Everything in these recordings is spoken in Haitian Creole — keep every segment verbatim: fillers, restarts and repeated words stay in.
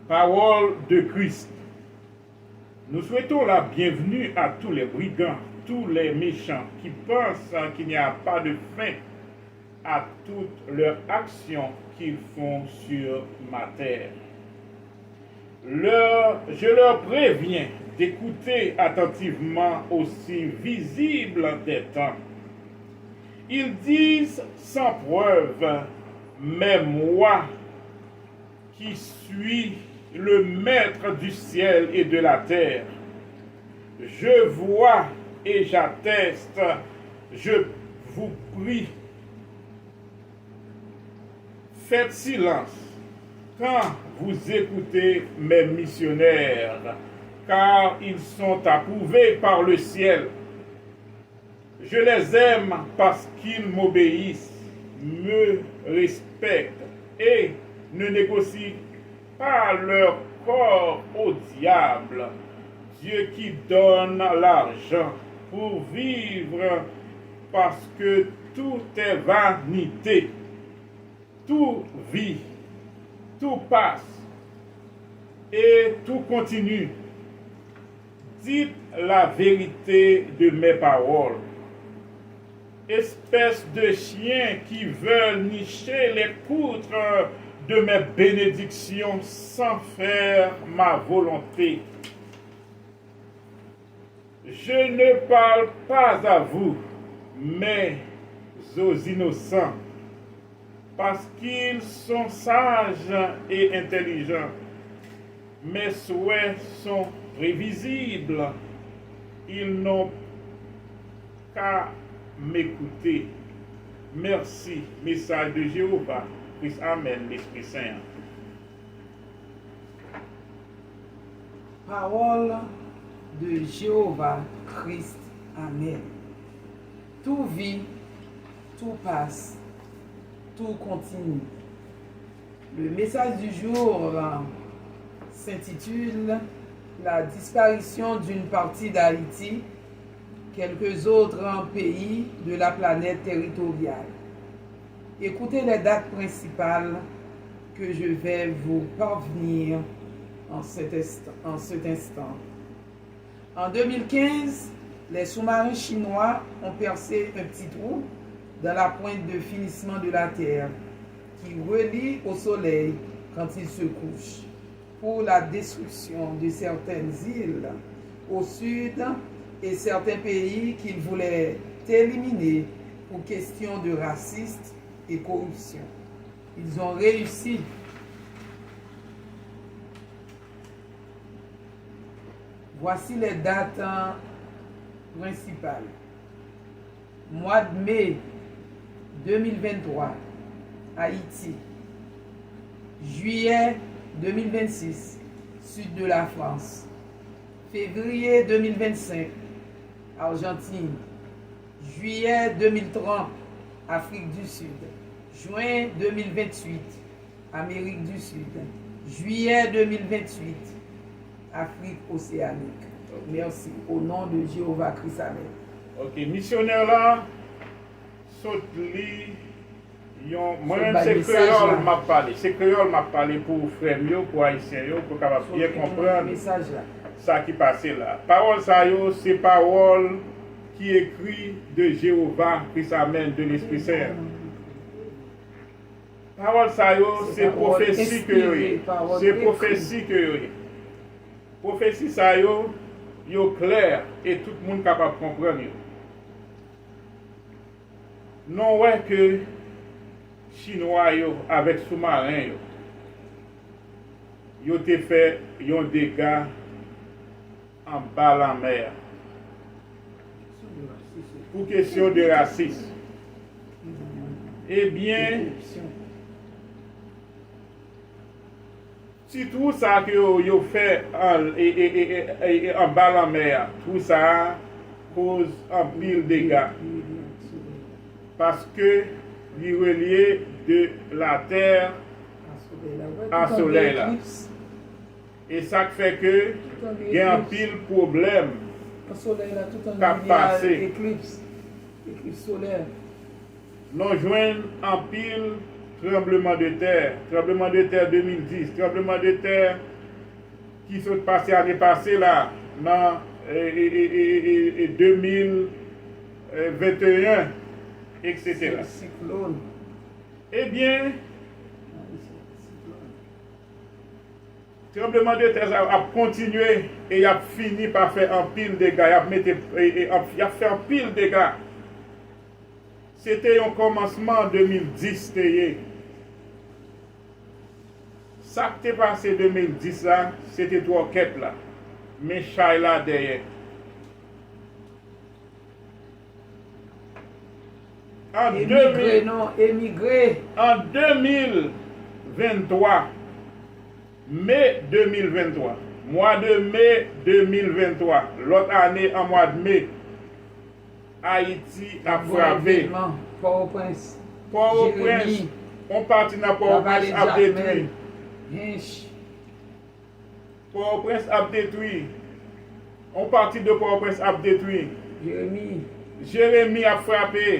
Parole de Christ. Nous souhaitons la bienvenue à tous les brigands, tous les méchants qui pensent qu'il n'y a pas de fin à toutes leurs actions qu'ils font sur ma terre. Leur, je leur préviens d'écouter attentivement au signe visible des temps. Ils disent sans preuve, mais moi, qui suis le maître du ciel et de la terre, je vois et j'atteste, je vous prie, faites silence quand vous écoutez mes missionnaires, car ils sont approuvés par le ciel. Je les aime parce qu'ils m'obéissent, me respectent et ne négocient pas leur corps au diable. Dieu qui donne l'argent pour vivre, parce que tout est vanité. Tout vit, tout passe et tout continue. Dites la vérité de mes paroles. Espèce de chiens qui veulent nicher les poutres de mes bénédictions sans faire ma volonté. Je ne parle pas à vous, mais aux innocents, parce qu'ils sont sages et intelligents. Mes souhaits sont prévisibles. Ils n'ont qu'à m'écouter. Merci. Message de Jéhovah, Christ, Amen, Lespri Sen an. Parole de Jéhovah Christ. Amen. Tout vit, tout passe, tout continue. Le message du jour, euh, s'intitule La disparition d'une partie d'Haïti, quelques autres pays de la planète territoriale. Écoutez les dates principales que je vais vous parvenir en cet instant. En deux mille quinze, les sous-marins chinois ont percé un petit trou dans la pointe de finissement de la Terre qui relie au Soleil quand il se couche, pour la destruction de certaines îles au sud et certains pays qu'ils voulaient éliminer pour question de racisme et corruption. Ils ont réussi. Voici les dates principales. Mwa d me de mil venntwa, Ayiti. Jiyè de mil vennsis, sid de la Frans. Fevriye de mil vennsenk, Ajantin. Jiyè de mil trant, Afrik di Sid. Jen de mil venntuit, Amerik di Sid. Jiyè de mil venntuit, Afrik Oseyanik. Mèsi. O non de Jewova Kris, amèn. Ok, misyonè la sot li yon, mwen menm se kreyòl m ap pale. Se kreyòl m ap pale pou frè m yo, pou ayisyen yo, pou yo kapab byen konprann sa ki pase la. Pawòl sa yo se pawòl ki ekri de Jewova Kris, amèn, de Lespri Sen an. Pawòl sa yo se pwofesi ke yo ye. Se pwofesi ke yo ye. Pwofesi sa yo, yo klè e tout moun kapab konprann yo. Nou wè ke Chinwa yo avèk soumaren yo, yo te fè yon dega anba lanmè a. Pou kesyon de rasis. Ebyen, ti twou sa ke yo, yo fè an, e, e, e, e, e, anba lanmè a, twou sa a koz anpil dega. Paske li relye de latè a solèy la. E sa k fè ke gen anpil pwoblèm k ap pase. Nou jwenn anpil tranbleman de tè, tranbleman de tè de mil dis, tranbleman de tè ki sot pase ane pase la, nan e, e, e, e, e, e de mil venteyen, etsetera. Siklòn. Ebyen, tranblemanntè sa yo ap kontinye e y ap fini pa fè anpil dega, y ap mete, e, e, ap, y ap fè anpil dega. Se te yon kòmansman de mil dis te ye. Sa k te pase de mil dis la, se te twòkèt la. Men chay la dèyè. An Emigre de mil, non, emigre. An de mil venntwa, me de mil venntwa, mwa de me de mil venntwa, lòt ane an mwa de me, Ayiti ap frape. Pòtoprens, Pòtoprens, Jeremi, yon pati nan Pòtoprens ap detwi. Hench. Pòtoprens ap detwi. Yon pati de Pòtoprens ap detwi. Jeremi. Jeremi ap frape.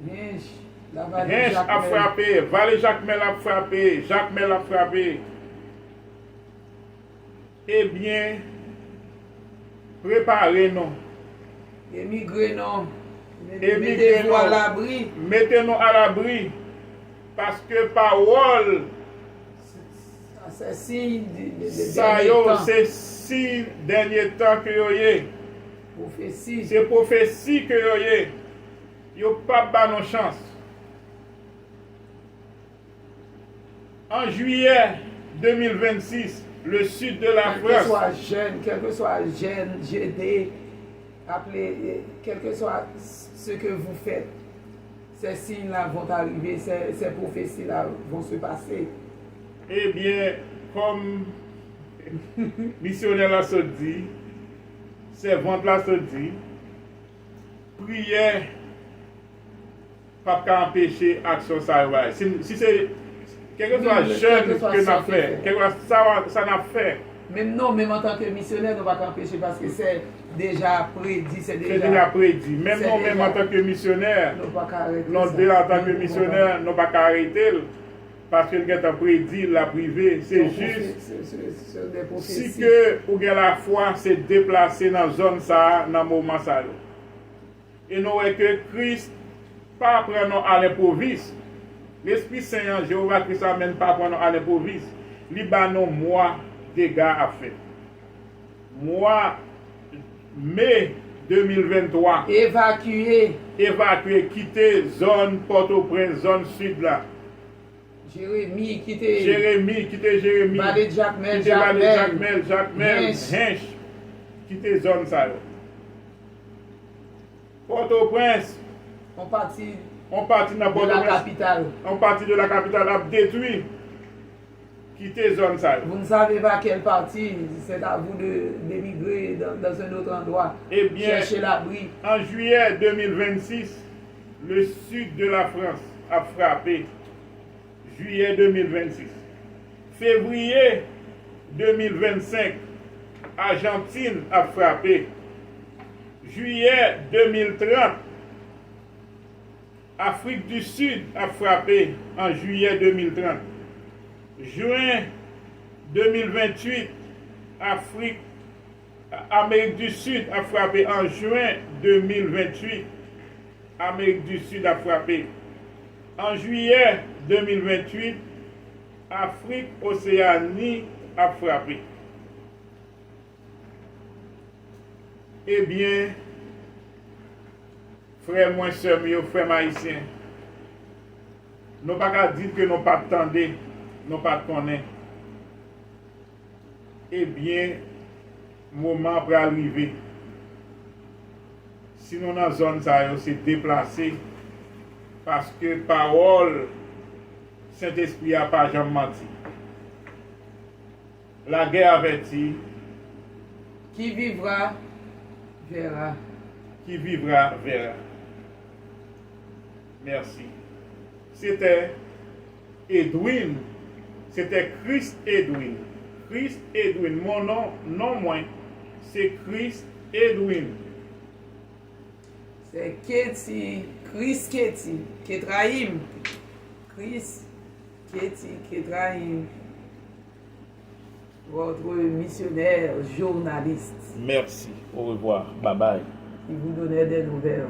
Hench. Hench ap frape. Vale Jakmèl ap frape. Jakmèl ap frape. Ebyen, prepare nou. Emigre non. Emigre non. Mete nou alabri. Mete nou alabri. Paske pawòl sa yo, se siy dènye tan ke yo ye. Se pwofesi ke yo ye. Yo p ap ba nou chans. An jwiyè de mil vennsis, le sud de la France. Kèlkeswa jèn, kèlkeswa jèn, jede, aple, kèlkeswa ce que vous faites, ces signes-là vont arriver, ces, ces prophéties-là vont se passer. Ebyen, kòm misyonè la sot di, sèvant la sot di, priyè p ap ka anpeche aksyon sa yo bay. Si, si se, kèlkeswa jèn ke n ap fè, kèlkeswa sa, sa n ap fè. Menm nou, menm antanke misyonè, nou pa ka anpeche paske se deja predi, se deja predi. Menm nou, menm antanke misyonè, nou de antanke misyonè, nou pa ka arete l paske l gentan predi, l ap rive. Se jis si ke ou gen lafwa, se deplase nan zòn sa a, nan moman sa yo. E nou wè ke Kris pa pran nou alenpwovis. Lespri Sen an, Jewova Kris la menm pa pran nou alenpwovis. Li ba nou mwa dega ap fèt. Mwa me de mil venntwa. Evakye. Evakye, kite zòn Pòtoprens, zòn sid la. Jeremi, kite. Jeremi, kite Jeremi. Vale Jakmèl, kite Vale Jakmèl, Jakmèl, Hench. Kite zòn sa yo. Pòtoprens. On pati, on pati nan Pòtoprens. On pati de la capitale ap detwi. Kite zòn sa yo. Vous ne savez pas quelle partie, c'est à vous de d'émigrer dans, dans un autre endroit. Ebyen, cherchez l'abri. An jwiyè de mil vennsis, le sud de la France ap frape. Jwiyè de mil vennsis. Fevriye de mil vennsenk, Ajantin ap frape. Jwiyè de mil trant, Afrik di Sid ap frape an jwiyè de mil trant. Jen de mil venntuit, Afrik, Amerik di Sid ap frape an jen de mil venntuit. Amerik di Sid ap frape. An jwiyè de mil venntuit, Afrik Oseyani ap frape. Ebyen, frè mwen, sè m yo, frè m ayisyen, nou pa ka di ke nou pa t tande, nou pa t konnen. Ebyen, moman an pral rive. Si nou nan zòn sa yo, se deplase, paske pawòl Sentespri a pa janm manti. La guerre avertit. Qui vivra, verra. Qui vivra, verra. Merci. C'était Edwin. C'était Chris Edwin. Chris Edwin. Mon nom, non mwen, se Chris Edwin. Se Keti, Chris Keti, Ketrayim. Chris Keti, Ketrayim. Votre missionnaire journaliste. Merci. Au revoir. Bye bye. Qui vous donnait des nouvelles.